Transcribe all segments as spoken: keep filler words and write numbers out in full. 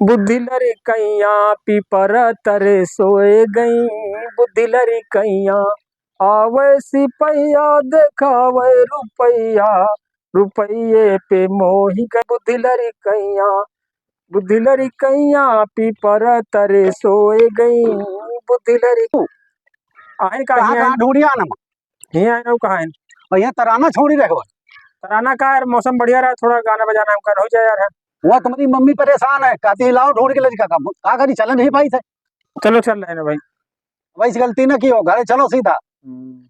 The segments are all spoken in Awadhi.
बुद्धि लड़िकइया पीपर तरे सोए गई, बुद्धि लड़िकइया। आवै सिपहिया देखावै रुपइया, रुपइये पे मोहि गई। बुद्धि लड़िकइया, बुद्धि लड़िकइया पीपर तरे सोए गई, बुद्धि लड़ि। आहे का कहाँ, हियाँ कहाँ ढूंढिया ना? हियाँ आए ना, कहाँ है? और यहाँ तराना छोड़ी रहे हो? तराना का यार, मौसम बढ़िया रहा, थोड़ा गाना बजाना हमका हो जाए यार। वहाँ तुम्हारी मम्मी परेशान है, कहती है, "लाओ ढूंढ के ले जाकर काम।" का करी, चले नहीं पाई थे। चलो, चल रहे हैं ना भाई। वैसी गलती ना कियो, घरे चलो सीधा। हम्म।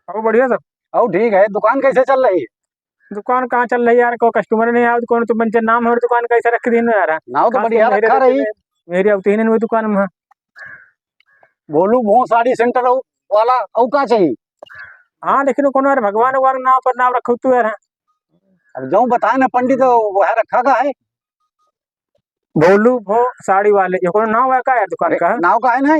और बढ़िया सब? और ठीक है, दुकान कैसे चल रही है? दुकान कहाँ चल रही है यार, कोई customer नहीं आया, कौन तो बंचे नाम है और दुकान कैसे रख दी ना यार? नाव तो खास बढ़िया कर मेरे रखा रही। मेरी आवती ही नहीं हुई दुकान में। भोलू भों साड़ी center वाला, और का चाहिए? हाँ, लेकिन वो कौन यार, भगवान, भगवान नाम पर नाम रखो तू यार। अब जो बताए ना पंडित, वो है रखा का है। भोलू भों साड़ी वाले, ये कौन नाव है का यार दुकान अरे, का? नाव का है ना?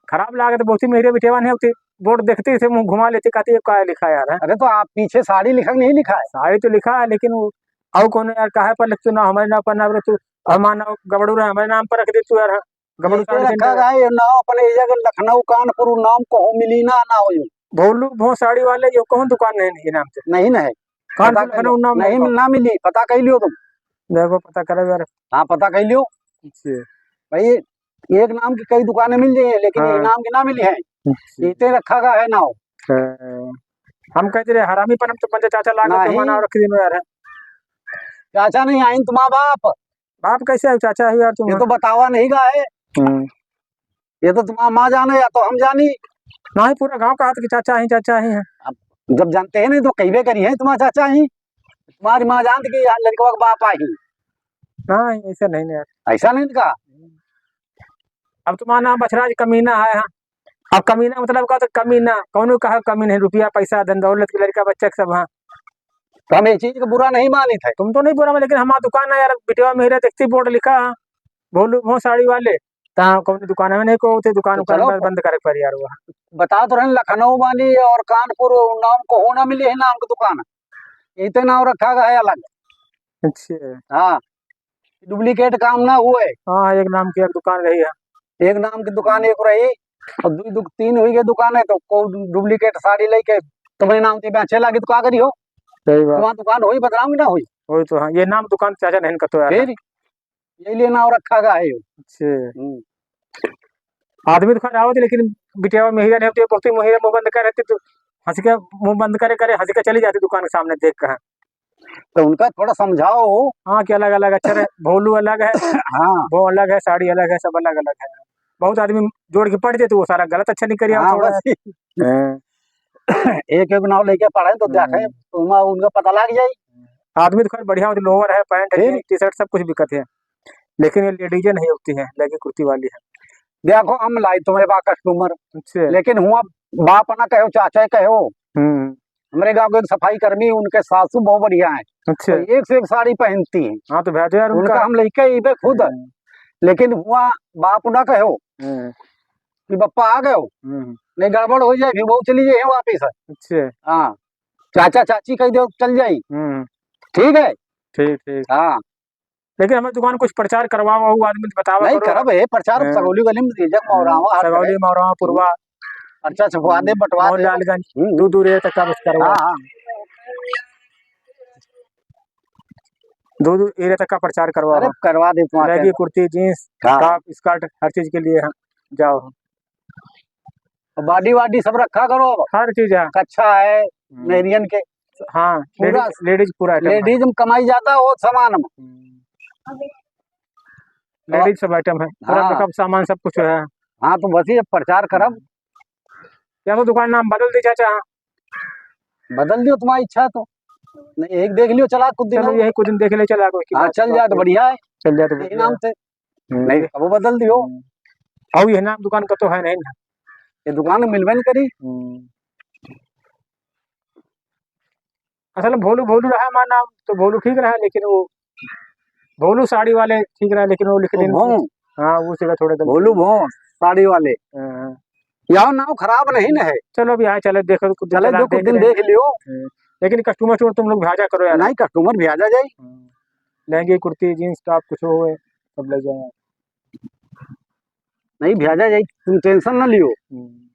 खराब लागत, बहुत ही मेरे बिटेवा नहीं होती, board देखती से मुंह घुमा लेती, कहती, "ये का लिखा यार है?" अरे तो आप पीछे साड़ी लिखा नहीं लिखा है? साड़ी तो लिखा है, लेकिन वो, आओ कौन यार, काहे पर लिख तू ना, हमारे नाम पर ना रख तू, हमारा नाम गबड़ू रहे, हमारे नाम पर रख दे तू यार, हाँ। गबड़ू ये साड़ी रखा center। है, ये नाव अपने ये जगह लखनऊ, कानपुर, नाम कहूँ मिली ना, ना हो यो। भोलू भों साड़ी वाले, ये कौन दुकान है ये नाम से? नहीं, नहीं। कानपुर, पता कर लखनऊ लो। नाम नहीं, नहीं। ना मिली, पता कर लियो तुम। देखो, पता करो यार। हाँ, पता कर लियो। अच्छा। भाई, एक नाम की कई दुकानें मिल जाई हैं, लेकिन ये हाँ। नाम की ना मिली है। अच्छा। इतने रखा का है नाव। हाँ। हम कहते रहे, हरामी पर हम तो पंजा चाचा लाग के नहीं। मना रख दिन यार। चाचा नहीं आइन तुम्हारा बाप। बाप कैसे है? चाचा है यार तुम। ये तो बतावा नहीं का है। हम्म। ये तो तुम्हारा माँ जाने या तो हम जानी। नहीं, पूरा गांव का हाथ के चाचा ही, चाचा ही है। अब जब जानते हैं नहीं तो कहबे करी है तुम्हारा चाचा ही। तुम्हारी माँ जानती कि यार लड़कवा के बाप आई। नहीं, ऐसा नहीं, नहीं यार। ऐसा नहीं का? अब तुम्हारा नाम बछराज कमीना है, हाँ। अब कमीना मतलब का, तो कमी ना, कौनो कहा कमी नहीं, रुपया, पैसा, धन दौलत के, लड़का, बच्चा के सब, हाँ। तो हम ये चीज को बुरा नहीं मानी थे। तुम तो नहीं बुरा माने, लेकिन हमारा दुकान है यार, बिटिया मेहरा देखती board लिखा है, भोलू भों साड़ी वाले, ता कौन दुकान में नहीं को, उते दुकान तो उकान चलो। बंद, बंद करे पर यार वो। बता तो रहे, लखनऊ मानी और कानपुर नाम को होना मिली है नाम की दुकान, इतने नाम रखा गया है अलग। अच्छा। हाँ। Duplicate काम ना हुए। हाँ, एक नाम की एक दुकान रही है। एक नाम की दुकान एक रही, और दो, दो, तीन हुई गई दुकान है, तो को duplicate साड़ी लेके तुम्हारे नाम से बेचे लागी तो का करी हो? सही बात। तुम्हारा दुकान हुई बदनाम ना हुई? वही तो, हाँ, ये नाम दुकान चाचा नहीं कतो यार। फिर यही लिए नाम रखा गया है। अच्छा। हम्म। आदमी तो खराब होते, लेकिन बिटिया महिला नहीं होती, बहुत ही महिला मुंह बंद कर रहती, तो हंस के, मुंह बंद करे करे हंस के चली जाती दुकान के सामने देख के। तो उनका थोड़ा समझाओ। हाँ, कि अलग अलग अक्षर है, भोलू अलग है, हाँ। भों अलग है, साड़ी अलग है, सब अलग अलग है। बहुत आदमी जोड़ के पढ़ देते, वो सारा गलत अक्षर निकल आवा हाँ, थोड़ा। बस। हाँ। एक एक नाव लेके पढ़े तो हम्म। देखे, उनका, उनका पता लग जाई। आदमी तो खैर बढ़िया होते, lower है, pant है, फिर? T-shirt सब कुछ बिकत है, लेकिन ये ladies नहीं होती है, legging कुर्ती वाली है। देखो, हम लाई तुम्हारे पास customer, अच्छा। लेकिन हुआ बाप ना कहो, चाचा कहो। हम्म। हमारे गांव के एक सफाई कर्मी, उनके सासू बहुत बढ़िया हैं। अच्छा। तो एक से एक साड़ी पहनती हैं। हाँ, तो भेजो यार उनका उनका। हम लेके अइबे खुद। हम्म। लेकिन हुआ बाप ना कहो हम्म। कि बप्पा आ गए हो, हम्म। नहीं गड़बड़ हो जाए, फिर वो चली जाए वापिस। अच्छा। हाँ, चाचा चाची कह दो, चल जाई। हम्म। ठीक है? ठीक, ठीक। हाँ। लेकिन हमारे दुकान कुछ प्रचार करवाओ, वो आदमी बतावा नहीं, करो। करब है प्रचार, हाँ। सगौली गली में दीजक हाँ, मौरावा, हर सगौली, तरह। मौरावा, पुरवा, अच्छा, छपवा दे, बंटवा दे। मोहनलालगंज, हम्म। दूर दूर area तक का बस करवा। हाँ, हाँ। दूर दूर area तक का प्रचार करवा। अरे, हाँ। करवा दे, तुम्हारे legging, कुर्ती, jeans, हाँ। Top, skirt, हर चीज के लिए, हाँ, जाओ। Body वाडी सब रखा करो। हर चीज है। कच्छा है, हम्म। मेरियन के। हाँ, पूरा ladies, ladies पूरा item है। Ladies में कमाई ज्यादा हो सामान में। हम्म। Ladies सब item है, पूरा हाँ। Makeup सामान सब कुछ है। हाँ, तो बस ये प्रचार करब। हम्म। या तो दुकान नाम बदल दी चाचा। बदल दियो, तुम्हारी इच्छा तो। नहीं, एक देख लियो, चला कुछ दिन चलो, और। यही कुछ दिन देख ले, चला कोई की हाँ, बात, चल बात जाए तो कोई। बढ़िया है। चल जाए तो यही बढ़िया नाम है। से। हम्म। नहीं, अब वो बदल दियो। हम्म। और ये नाम दुकान का तो है नहीं ना। ये दुकान मिलबे नहीं करी। हम्म। असल में भोलू, भोलू रहा हमारा नाम, तो भोलू ठीक रहा, लेकिन वो भोलू साड़ी वाले ठीक रहा, लेकिन वो लिख वो देने भों। हाँ, वो जगह थोड़ा गलत भोलू है। भों साड़ी वाले। हाँ। यार, नाम खराब नहीं ना है। चलो, अब यहाँ चले, देखो, कुछ दिन चले, चला, जो कुछ देख दिन रहे हैं। देख लियो। हाँ। लेकिन customer, customer तुम लोग भेजा करो यार। नहीं, customer भेजा जाए। हाँ। लहंगे कुर्ती, जींस टॉप कुछ होए, सब ले जाए। नहीं, भेजा जाई, तुम टेंशन ना लियो। हम्म।